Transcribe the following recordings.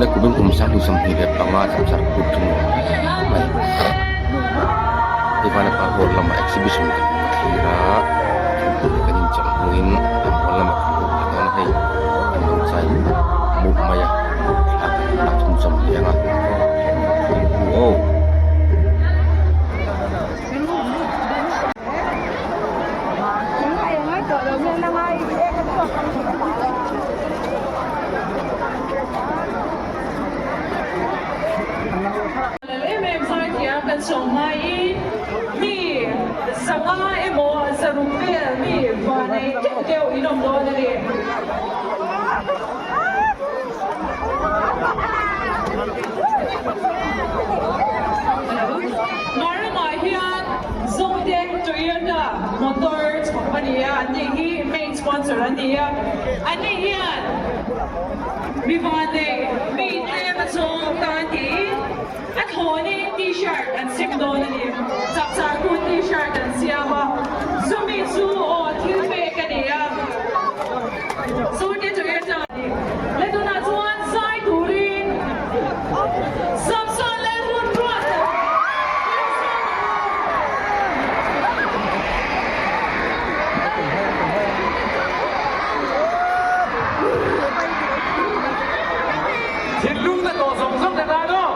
Awle kumin kum 2025 chapchar kut chu nuam hle mai. Hei vana pa hall lamah exhibition kan thlir a, thingpui te kan inchawm hnuin a hall lamah kan lut leh dawn a hei an lo chai mup mup mai a, thla kan lak chhunzawm leh ang a. Aw. Lal em em zaithiam kan sawm hmaiin mi 500 emaw 600 vel mi vanei deuh deuh in awm dawn a ni. Hmarlamah hian Zote Toyota motor chhawp a ni a, an ni hi main sponsor an ni a, an ni hian mi vanei mi tlem a chawng tan tiin a thlawnin t-shirt an sem dawn a ni. Chapchar hun t-shirt an siam a, chumi chu aw thil pek a ni a. Zote Toyota le tunah chuan zai turin Samson Lalhun ruat a Wilson Thinlung na tawh zawng zawng te tan aw.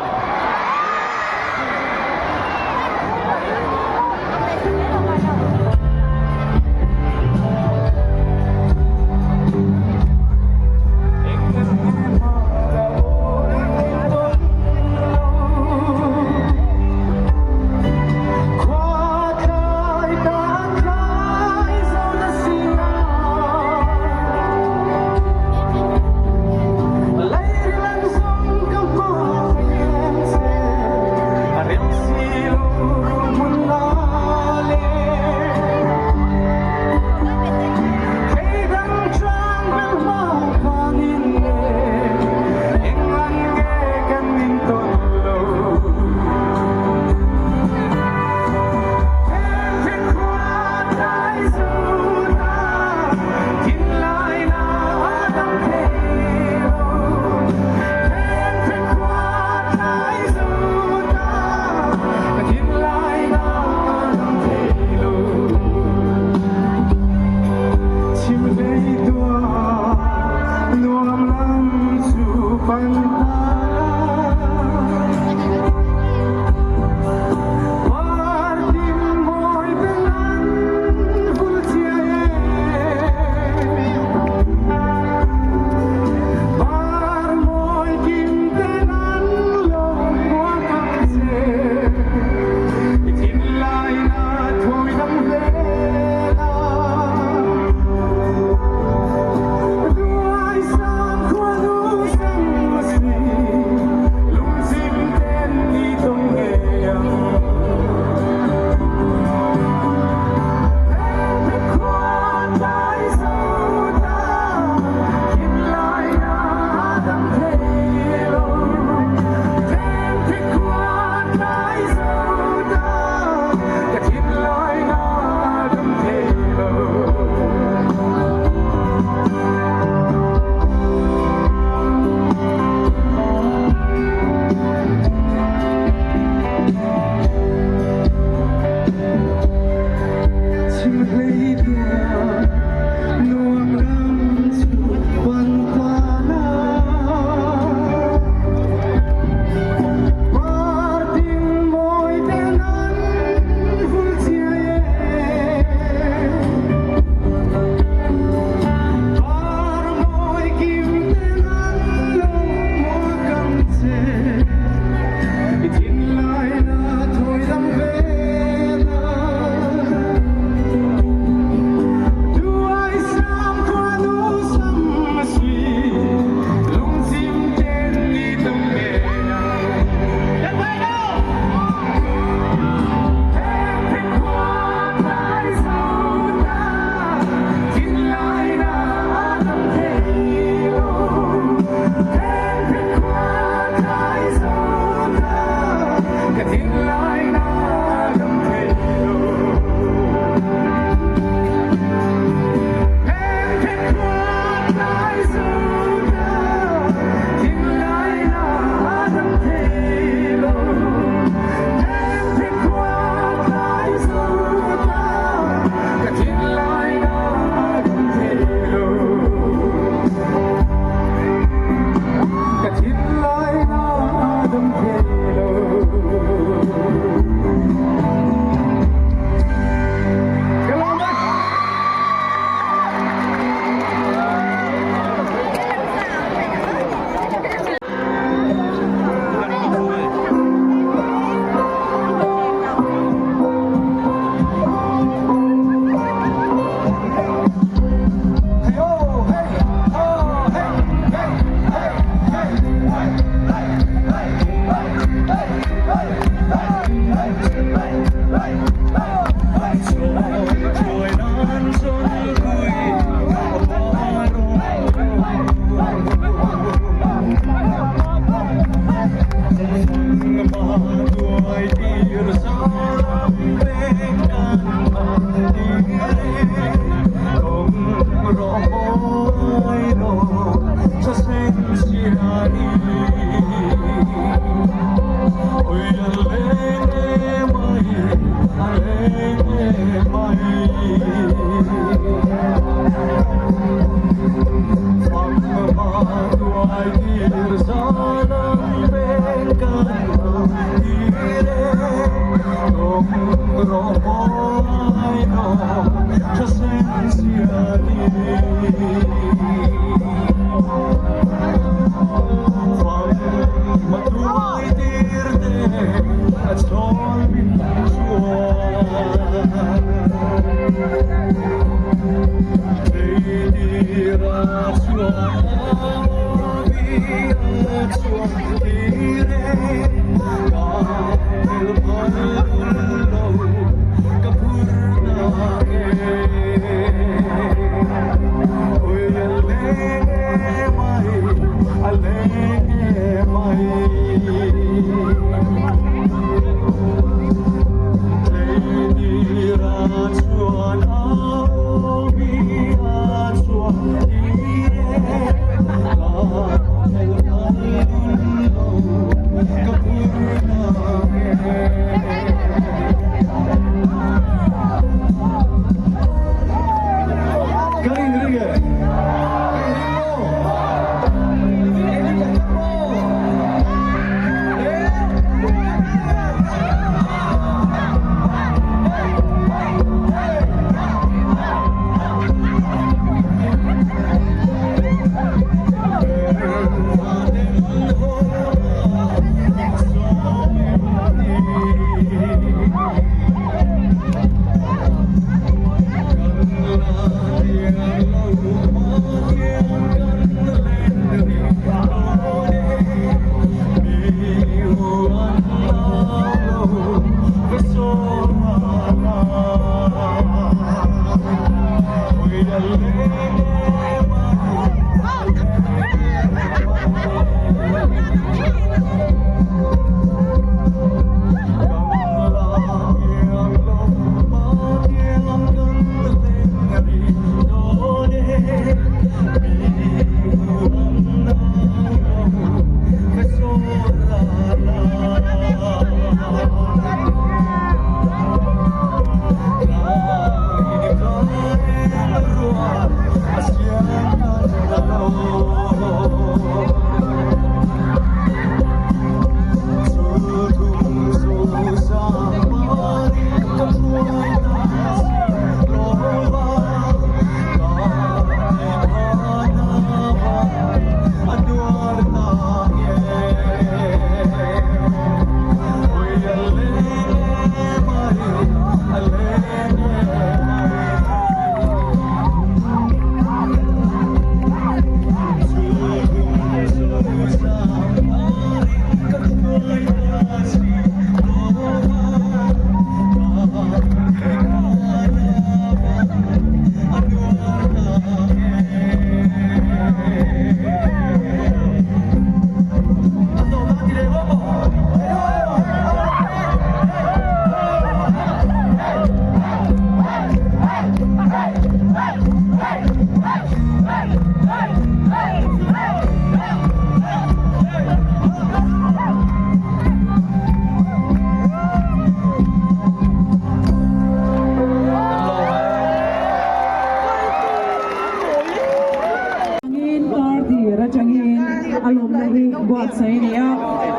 Angin kar tir atangin a lawmna hi buatsaih a ni a,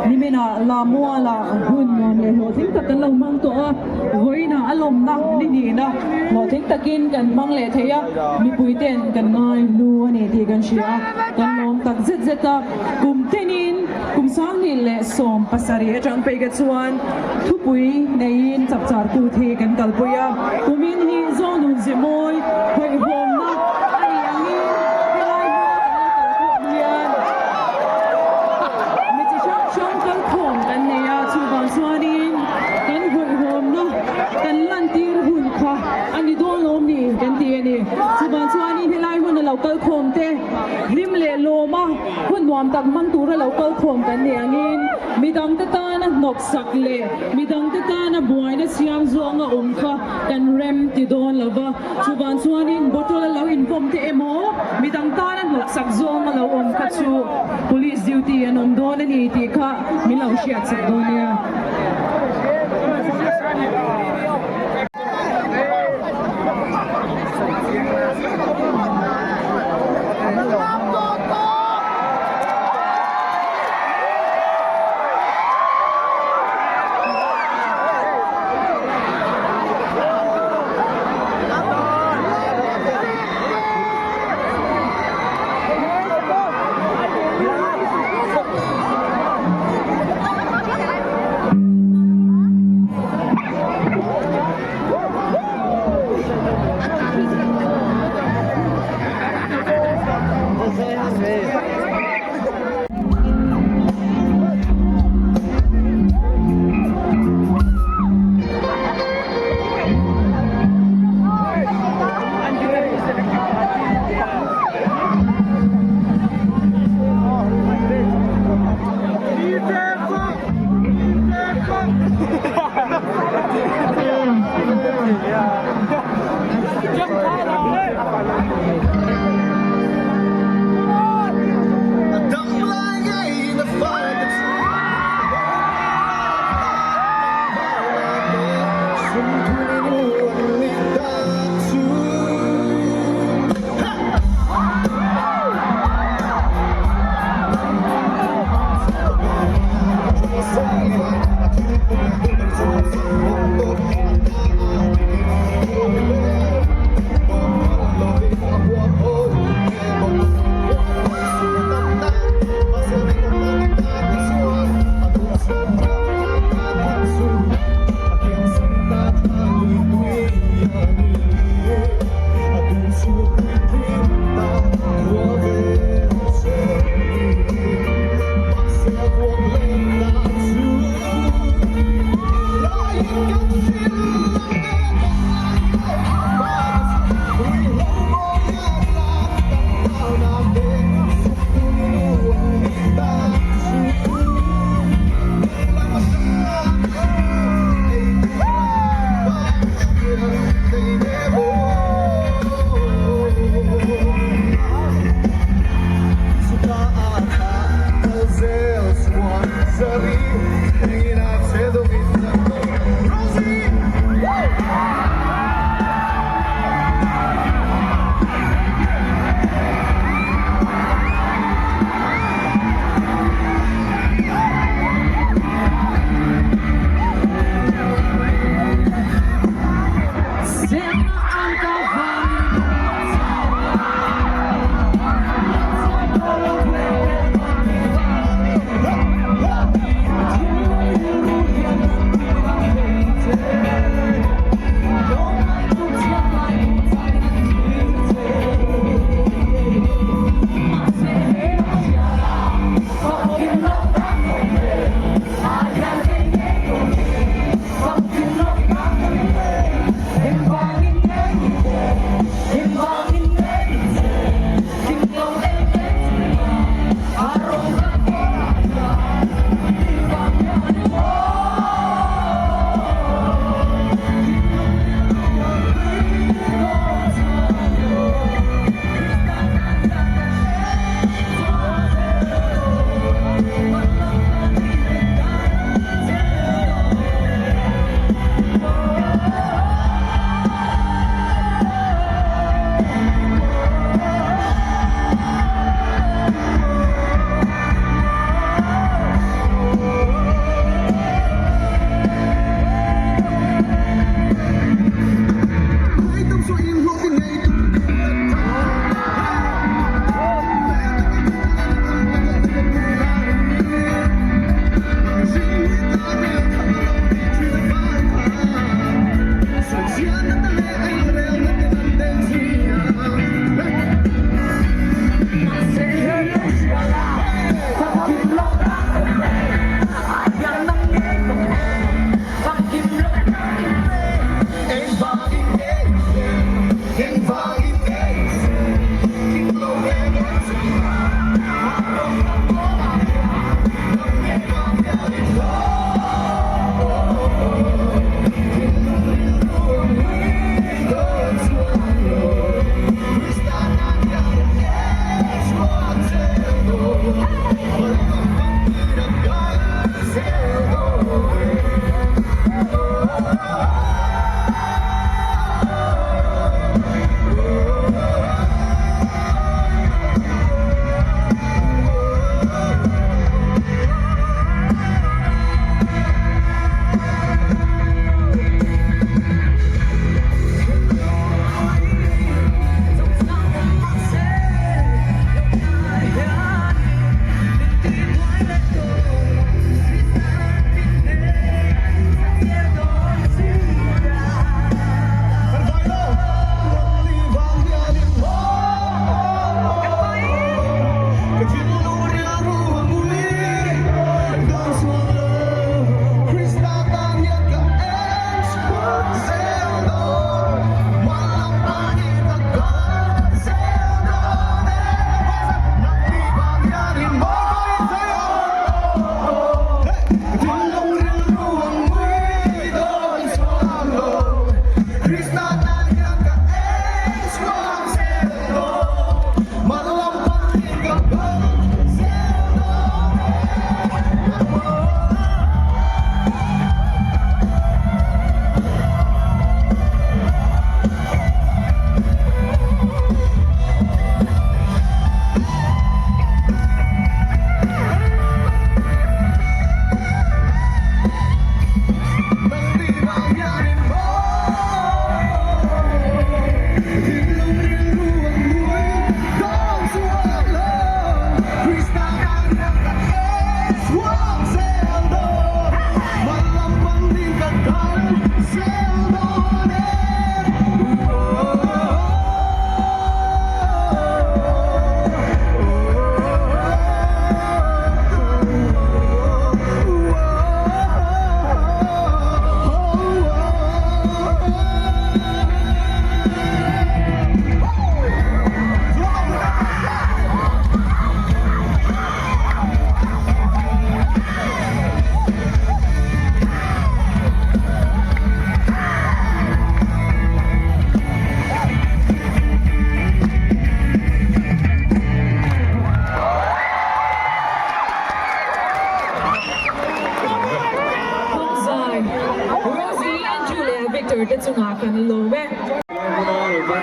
niminah Lamualah hun nuam leh hlawhtling tak kan lo hmang tawh a, vawiinah a lawmna ni hnihna hlawhtling takin kan hmang leh thei a, mipui ten kan ngai hlu a ni tih kan hria a, kan lawm tak zet zet a, kum tenin kum 27 atang phei kha chuan thupui neiin chapchar kut hi kan kalpui a, kumin hi Zonun Zemawi hawihhawmna a nih angin helai hmuna kan lo kalkhawm hian mi chi hrang hrang kalkhawm kan nei a, chuvang chuanin kan hawihhawmna kan lantir hun kha a ni dawn lawm ni kan ti a ni. Chuvang chuanin helai hmuna lo kalkhawm te hlim leh lawma hun nuam tak hmang tura lo kalkhawm kan nih angin midangte tana hnawksak leh midangte tana buaina siam zawnga awm kha kan rem ti dawn lo va, chuvang chuanin bottle a lo invawm te emaw midang tana hnawksak zawng a lo awm kha chu police duty an awm dawn a ni tih kha min lo hriatsak dawn nia.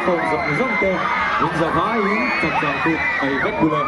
Kalkhawm zawng zawng te in zavaiin chapchar kut ei vek bul e.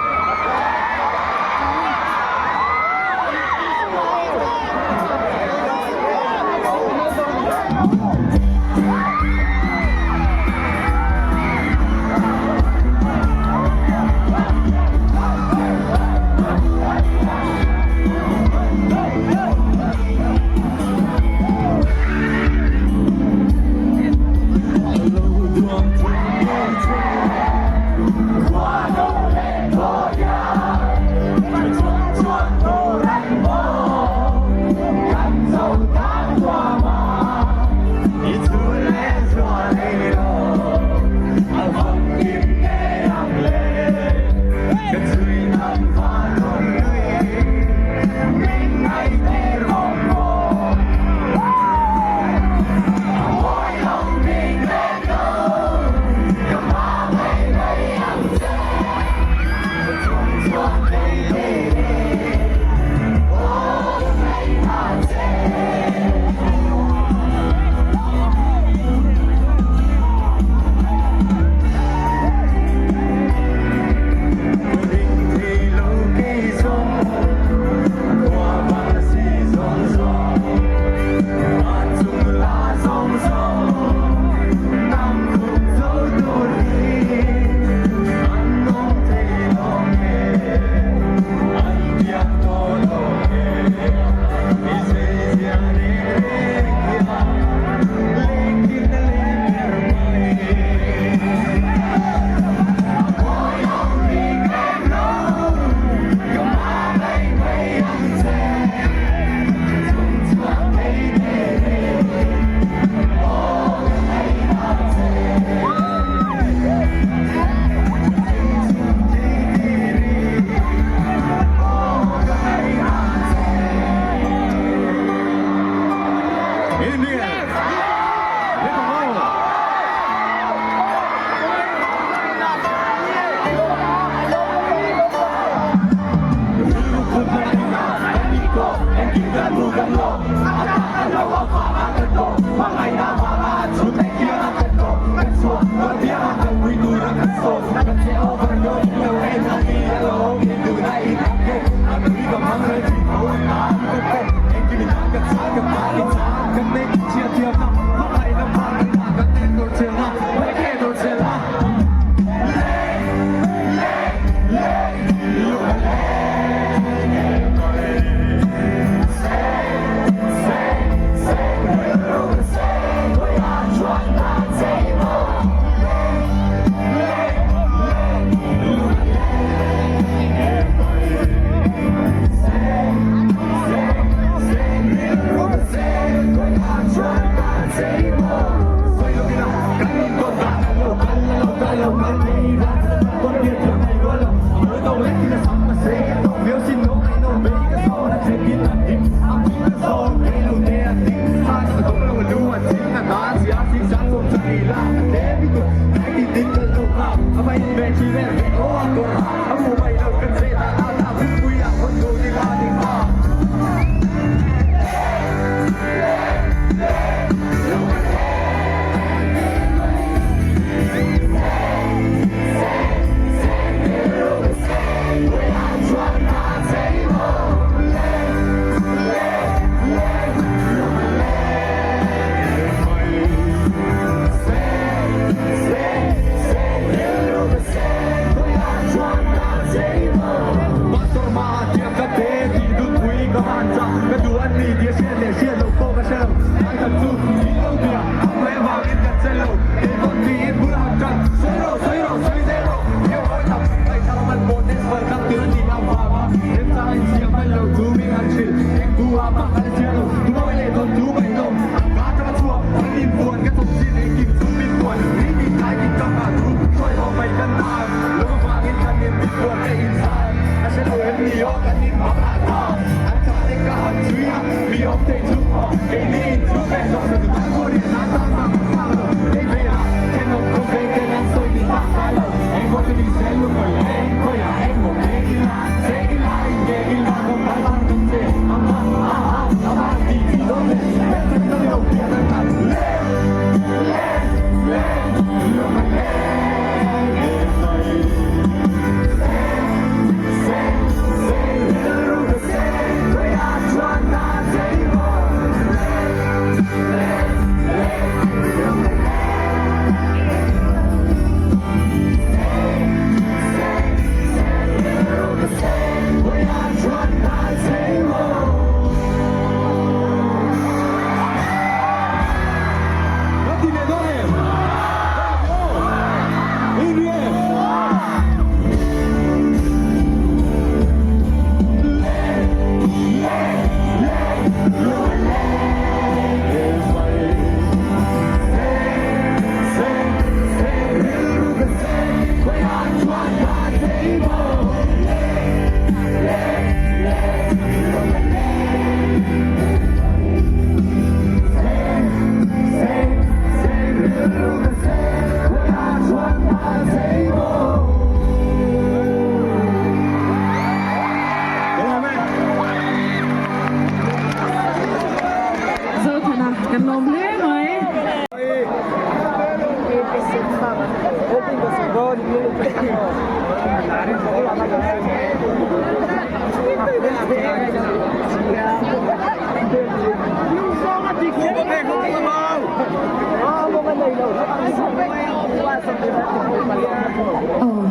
Aw,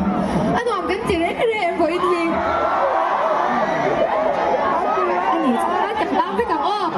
a nuam kan ti reng reng vawiin hi. A nih chuan kan tang vek ang aw.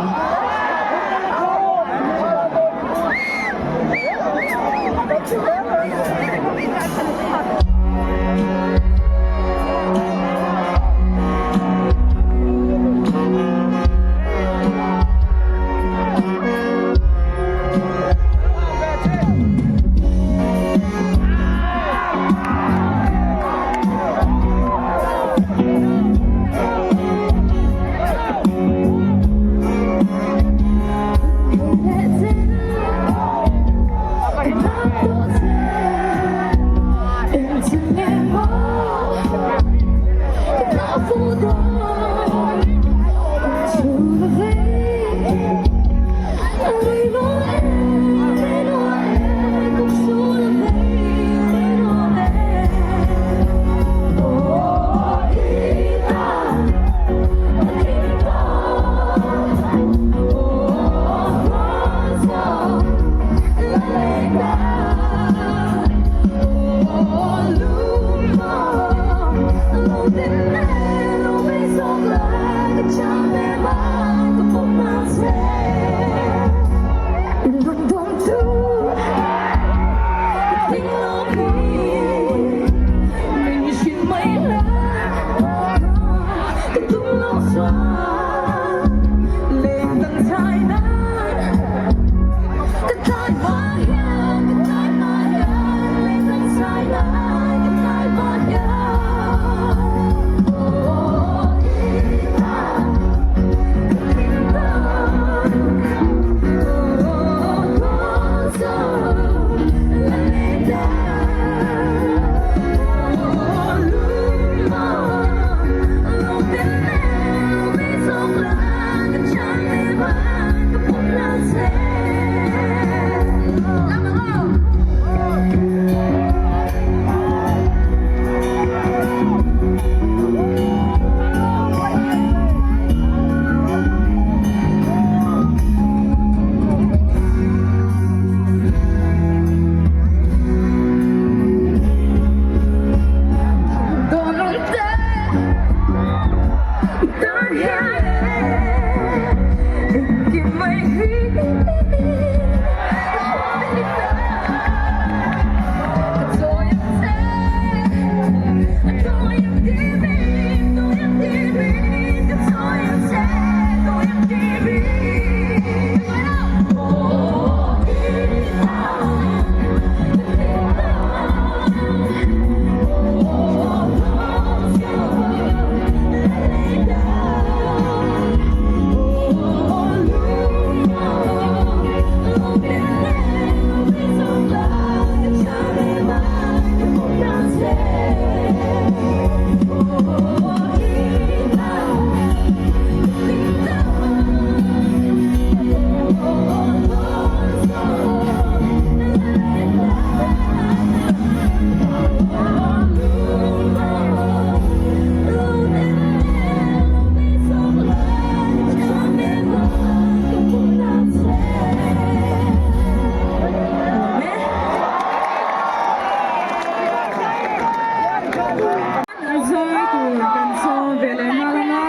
A zai tur kan sawm ve leh nghal anga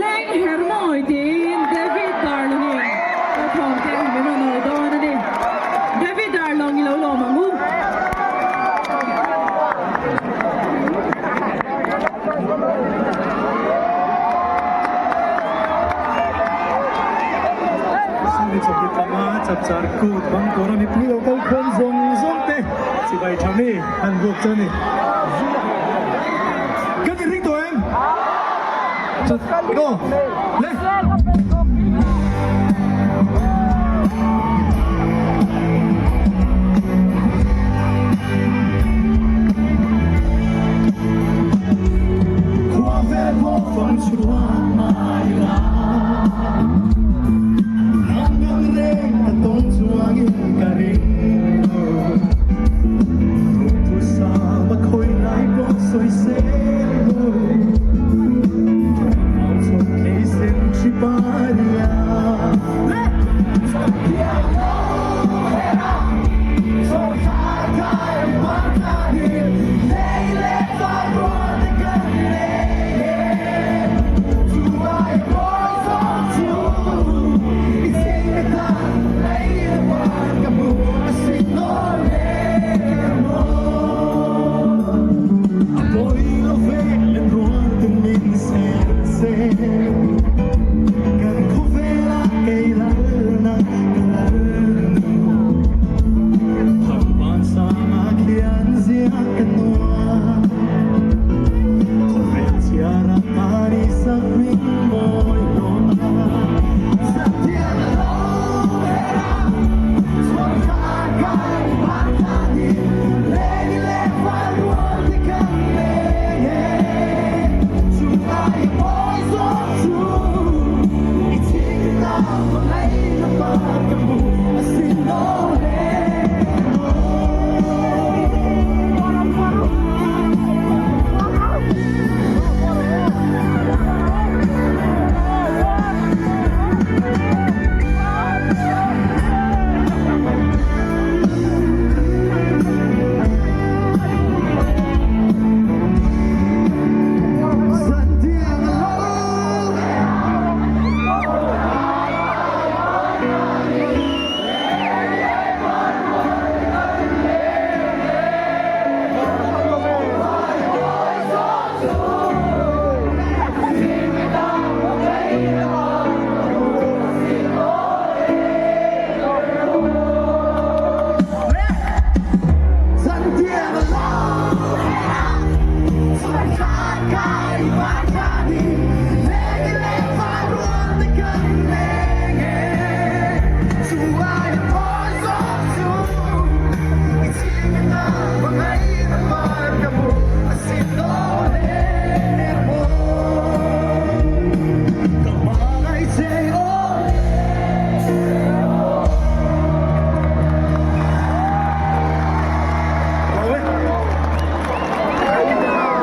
Leng Hermawi tiin David Darlawngin ka thawm te min rawn awi dawn a ni. David Darlawng i lo lawm ang u. Sumi chawhni panga chapchar kut bang tura mipui lo kal khawm zawng zawng te chibai tha mi an buk chu a ni. Kan inring tawh em? Go! Le!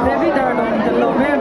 David Arnold ka lawm em.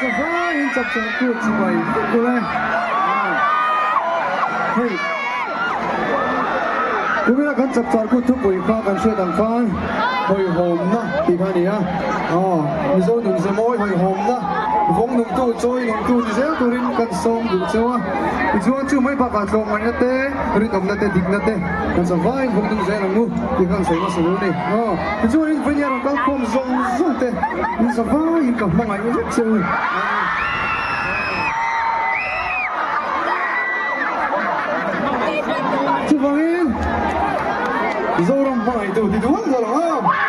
Zavaiin chapchar kut chibai vek ule. Hei kumina kan chapchar kut thupui kha kan hriat ang khan hawihhawmna tih kha a ni a. Aw Mizo nunze mawi hawihhawmna vawng nungtu chawi nungtu ni zel turin kan sawm duh cheu a. Tichuan chu mai bakah tlawmngaihna te, rinawmna te, dikna te kan zavaiin vawng nung zel ang u tih kha kan sawi hmasa duh a ni. Aw tichuanin vawinia rawn kalkhawm zawng zawng te in zavaiin ka hmangaih vek che u. Chuvangin Zoram hmangaihtu ti dual dual ang a.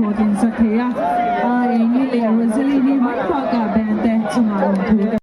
hlawhtlin sak thei a, Amy leh Rosaline-i mai bakah band te chungah lawmthu ka.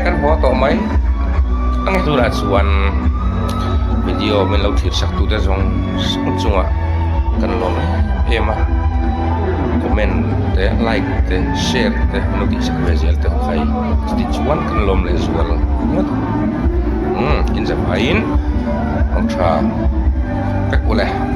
kan haw tawh mai ang tunah chuan video min lo thlir sak tute zawng zawng chungah kan lawm em em a comment te like te share te an lo tih sak ve zel te khai chuti chuan kan lawm leh zual ngawt ang umm inzavaiin awm tha vek ule.